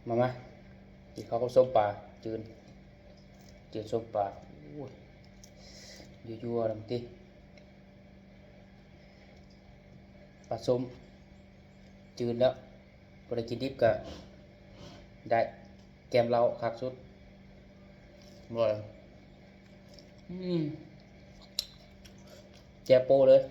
ມາ ມາ ກິນເຂົ້າກັບສົ້ມປາ ຈືນ ຈືນສົ້ມປາ. ໂອ້ຍ ຍົວໆ ນຳຕິ ປາສົ້ມ ຈືນແລ້ວ ບໍ່ໄດ້ກິນດິບກະໄດ້ ແກ້ມເຫຼົ້າຄັກສຸດ. ບໍ່ ອືມ ແຈ່ວໂປ້ເລີຍ.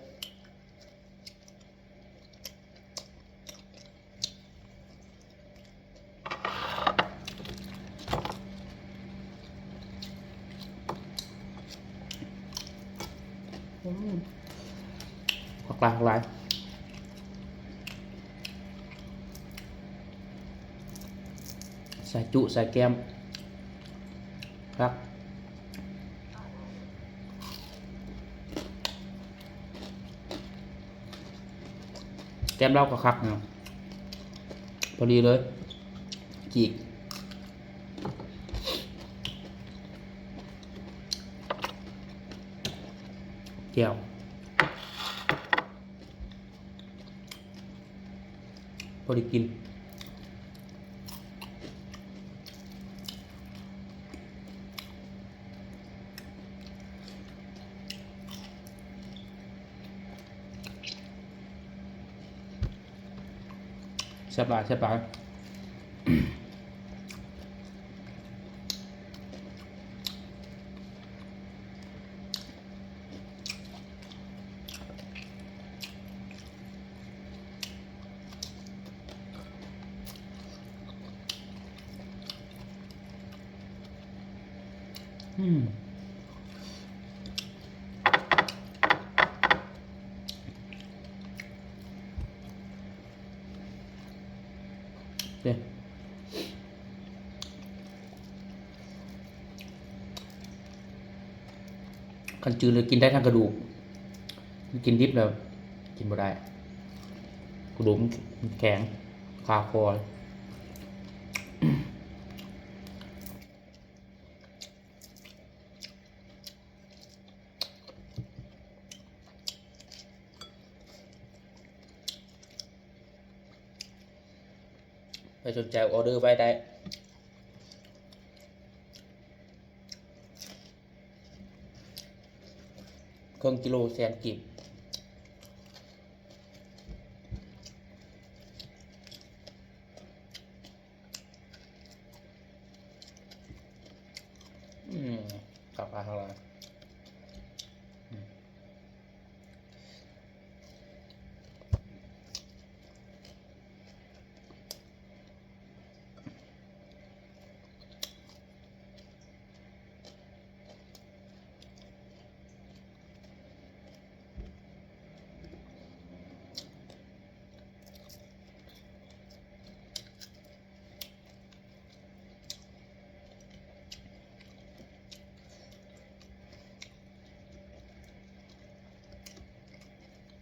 ອືມ ຄັກຫຼາຍ ຄັກຫຼາຍ ໃສ່ຈຸ ໃສ່ແກ້ມ ຄັກ. ແກ້ມເຫຼົ້າກໍຄັກນະ ພໍດີເລີຍ ຈີກ ແຈ່ວ. ພໍໄດ້ກິນ ແຊບຫຼາຍ ແຊບຫຼາຍ. ອືມ ເດ້ ຄັນຈືນແລ້ວກິນໄດ້ທັງກະດູກ ກິນດິບແລ້ວກິນບໍ່ໄດ້ ກະດູກມັນແຂງ ຄາຄໍ. ໃຜສົນໃຈອໍເດີໄວ້ໄດ້ ເຄິ່ງກິໂລ ແສນກີບ. ອືມ ຄັກຫຼາຍ ຄັກຫຼາຍ. ອືມ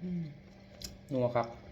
ອືມ ນົວຄັກ.